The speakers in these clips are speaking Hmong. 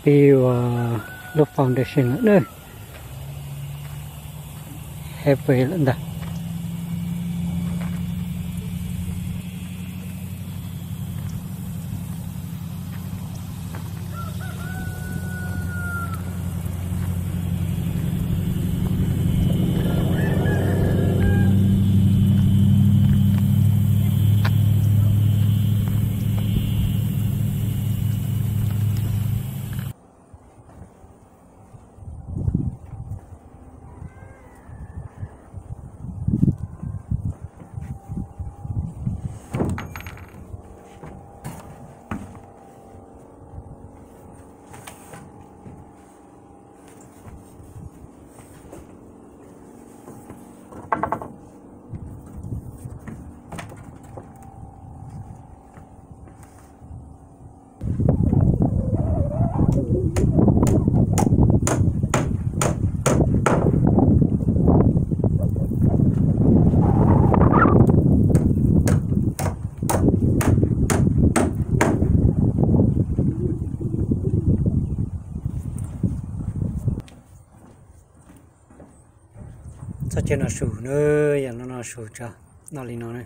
Pib ua lub foundation lawm na, halfway lawm ntag. Txoj cai no su na, yog no no su tso, no li no na.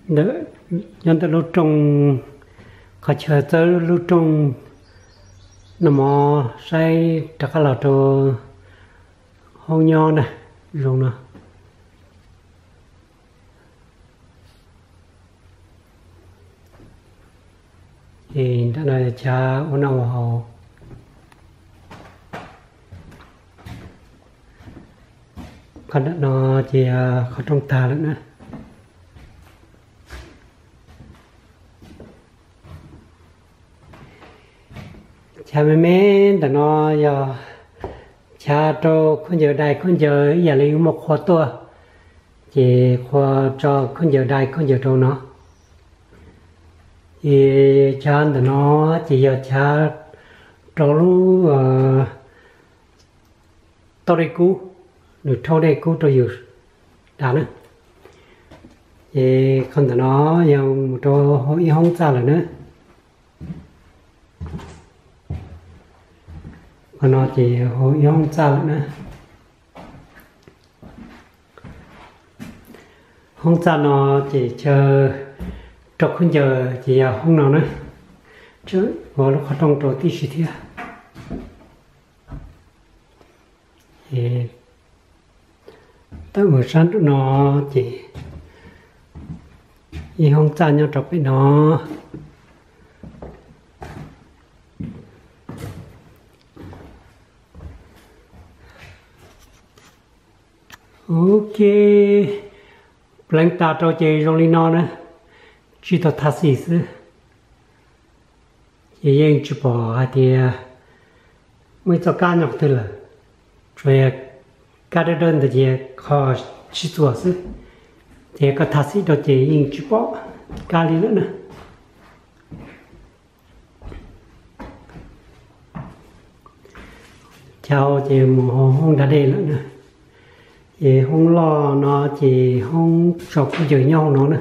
Ntawm, nyob ntawm lub rooj, qhov chaw txawb lub rooj no mov saib rov qab los rau hoob nyob na, zoo no. Ces ntawm no chav ua noj ua haus. Qhov ntawm no ces qhov rooj tag lawm na. Chav me me ntawm no yog chav rau khaub ncaws dai khaub ncaws ib yam li muaj qhua tuaj, ces qhua tso khaub ncaws dai khaub ncaws rau no. Ces chav ntawm no ces yog chav rau lub tauj dej kub, nws rhaub dej kub rau yus da na. Ces qhov ntawm no yog mus rau hauv ib hoob txaj lawm na. Qhov no ces hauv ib hoob txaj lawm na. Hoob txaj no ces chaw rau khaub ncaws ces yog hoob no na. Ua lub qhov rooj rau tib si thiab. Tawm mus sab nraum no ces ib hoob txaj nyob rau pem no. Ok, pleev tas rau ces zoo li no na, tsis tau tha xim xwb. Ces yeej tsis pom hais tias muaj ib txoj kab nyob qhov twg lawm, tsuas yog kab dawb dawb ntawd ces qhov sib txuas xwb. Ces koj tha xim rau ces yeej tsis pom kab li lawm na. Chav ces mus hauv hoob da dej lawm na. Ces hoob loj no ces hoob tso khaub ncaws nyob hauv no na.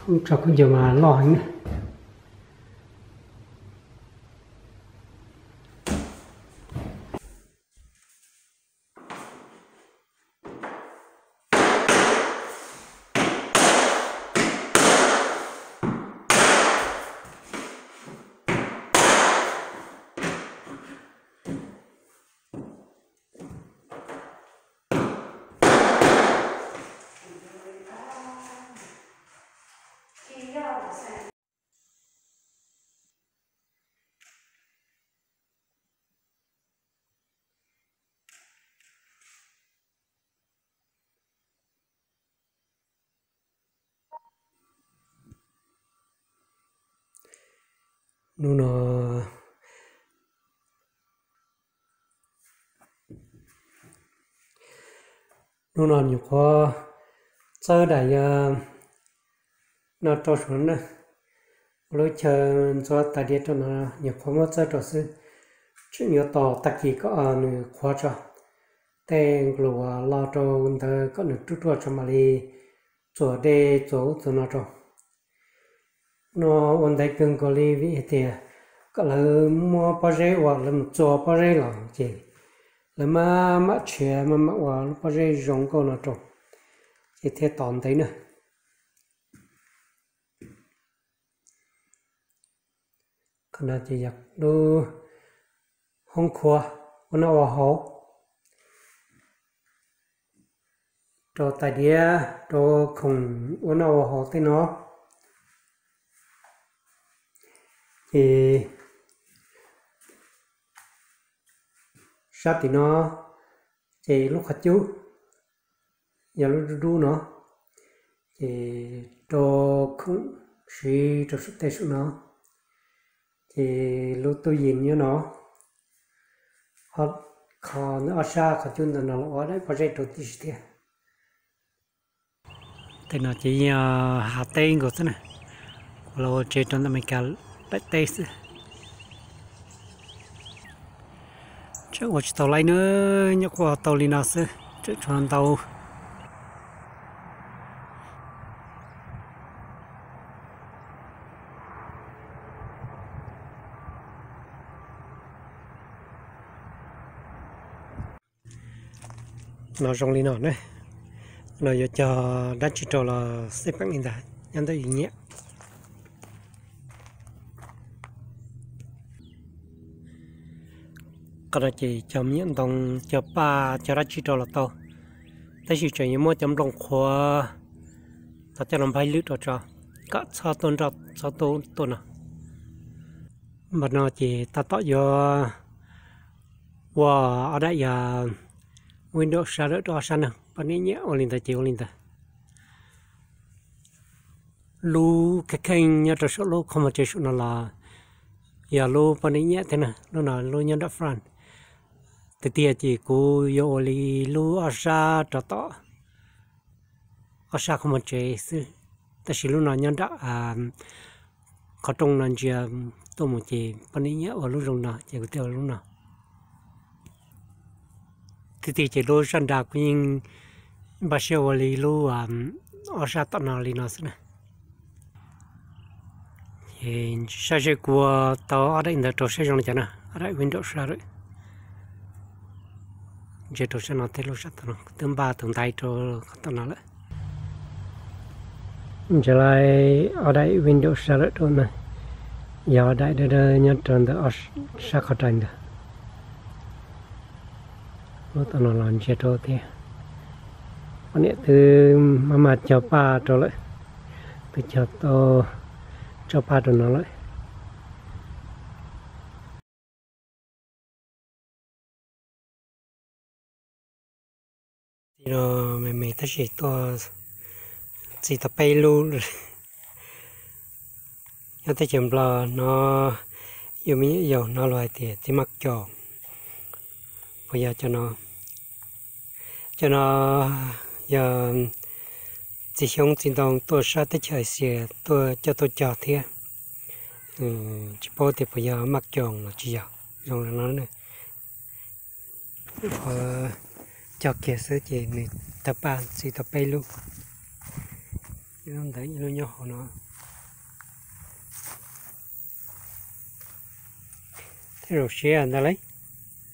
Hoob tso khaub ncaws mas loj heev na. Hnub no, hnub no nyuam qhuav txawb daim no rau saum na, ua lub chaw ntxuav tais diav rau no nyuam qhuav muab txawb rau xwb, tseem yuav tos tag kis kom nws qhuav tso, tej nqlus uas lo rau ntawd kom nws ruaj ruaj tso mam li txuas dej txuas ub txuas no rau. No ua ntev kawg nkaus li vim hais tias kom lawv muab pob zeb uas lawv mus txua pob zeb los ces lawv maj mam tshiav maj mam ua lub pob zeb zoo nkauj no rau, ces thiaj tos ntev na. Qhov no ces yog lub hoob khuav ua noj ua haus, rau tais diav rau khoom ua noj ua haus tej no. Ces sab tim no ces lub qhov cub yog lub dub dub no, ces rau khoom siv rau saum tej saum no, ces lub tub yees nyob no. Ho qhov ntawm ob sab qhov cub ntawm no los ua daim pob zeb rau tib si thiab. Tej no ces yog hav teb nkaus xwb na, kuv los ua tsev rau ntawm Amelikas daim teb xwb. Tseem ua tsis tau laib na, nyuam qhuav tau li no xwb tseem tshuav ntau. No zoo li no ne, no yuav cog dab tsi rau los xij peem li ntawd nyob ntawm yus nyiam. Qhov no ces cog me nyuam ntoo, cog paj, cog dab tsi rau los tau, tab sis tseem yuav muab cov nplooj qhuav los coj los npaj lwm rau tso, kom txhob tuaj nroj txhob tuaj tuaj no. Npam no ces tab tom yuav ua ob daim yog window shutter rau ob sab na, poj niam nyiam ua li ntawd ces ua li ntawd. Lub kheej kheej nyob rau saum lub qhov muag tsev saum no los Yog lub poj niam nyiam thiab na, lub no lub nyob nram France. Tiag tiag ces kuv yuav ua li lub ob sab rov tom ob sab qhov muag tsev xwb, tab sis lub no nyob nram qhov rooj no ntsia tuaj mus ces poj niam nyiam ua lub zoo no ces kuv thiaj ua lub no. Tiag tiag ces lub sab nrad kuv yeej npaj siab ua li lub ob sab tom no li no xwb na. Ces saib seb kuv ua tau ob daim ntawd rau sab zoo li cas na, ob daim window shutter. Ntsia rau sab no thiab lub sab tom no, kuv twb npaj tus ntaiv rau qhov tom no lawm. Ntsia lawm, ob daim window shutter rau na, yog ob daim dawb dawb nyob rau ntawm ob sab qhov rais ntawd. Lub tom no los ntsia rau thiab. Poj niam twb maj maj cog paj rau lawm, twb cog tau tsob paj rau no lawm. Txij no me me tab sis tuaj txi tau peb lub. Nyob teb chaws Nplog no, yus me nyuam yaus hnov luag hais tias txiv maj coos, puas yog cov no? Cov no yog txiv xyoob txiv ntoo tuaj sab teb chaws Asia tuaj coj tuaj cog thiab. Tsis paub tias puas yog maj coos los tsis yog, zoo li no. Qhov cog kiag xwb ces nws tawg paj txi tau peb lub. Ib lub ntawd ib lub nyob hauv no. Thiab zoo siab ntag lauj,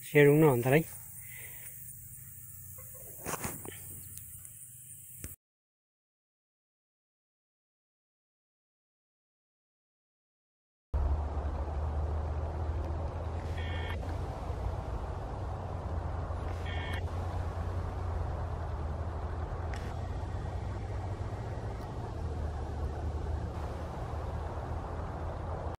siab zoo noj ntag lauj.